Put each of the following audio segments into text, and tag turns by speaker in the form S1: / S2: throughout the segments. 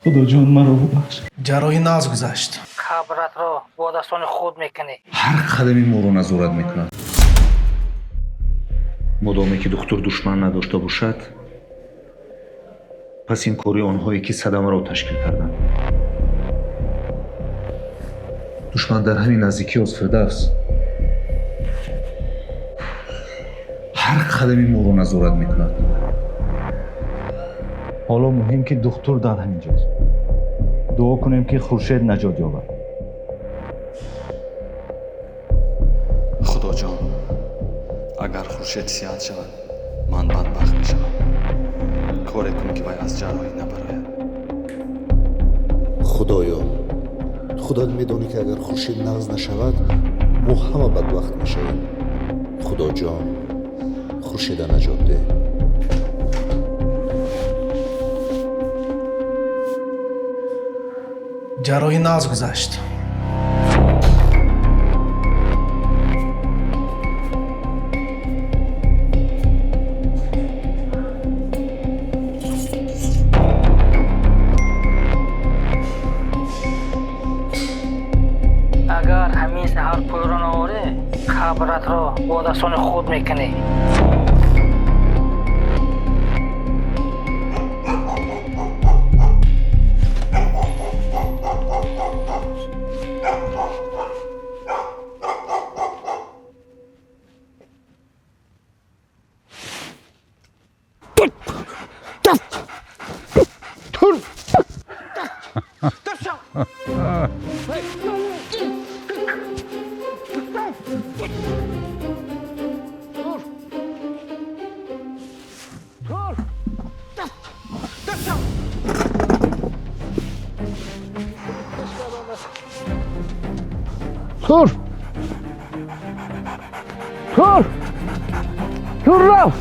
S1: Худоҷон, маро бубахш.
S2: Ҷарроҳӣ нағз гузашт.
S3: Қабратро бо дастони худ мекунӣ.
S4: Ҳар қадами моро назорат мекунад. Мудоме ки духтур душман надошта бошад, пас ин кори онҳое ки садамаро ташкил карданд. Душман дар ҳамин наздикӣ аст, Фирдавс. Ҳар қадами моро назорат мекунад.
S1: Ҳоло муҳим ки духтур дар ҳамин ҷост. Дуо кунем ки Хуршед наҷот ёбад.
S5: Худоҷон, агар Хуршед сиҳат шавад, ман бадбахт мешавам. Коре кун, ки вай аз ҷарроҳӣ набарояд.
S6: Худоё, худат медонӣ, ки агар Хуршед нағз нашавад, мо ҳама бадбахт мешавем. Худоҷон, Хуршеда наҷот деҳ.
S2: Ҷарроҳӣ нағз гузашт.
S3: Агар ҳамин саҳар пулро наорӣ, қабратро бо дастони худ мекунӣ.
S7: Тур! Тур! Тур, рав!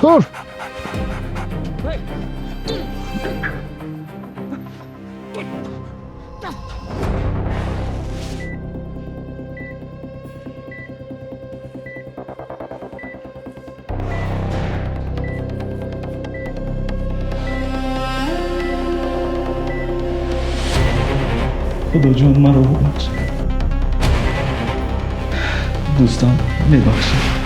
S7: Тур!
S1: Худоҷон, маро бубахш. Дӯстам, мебахшед.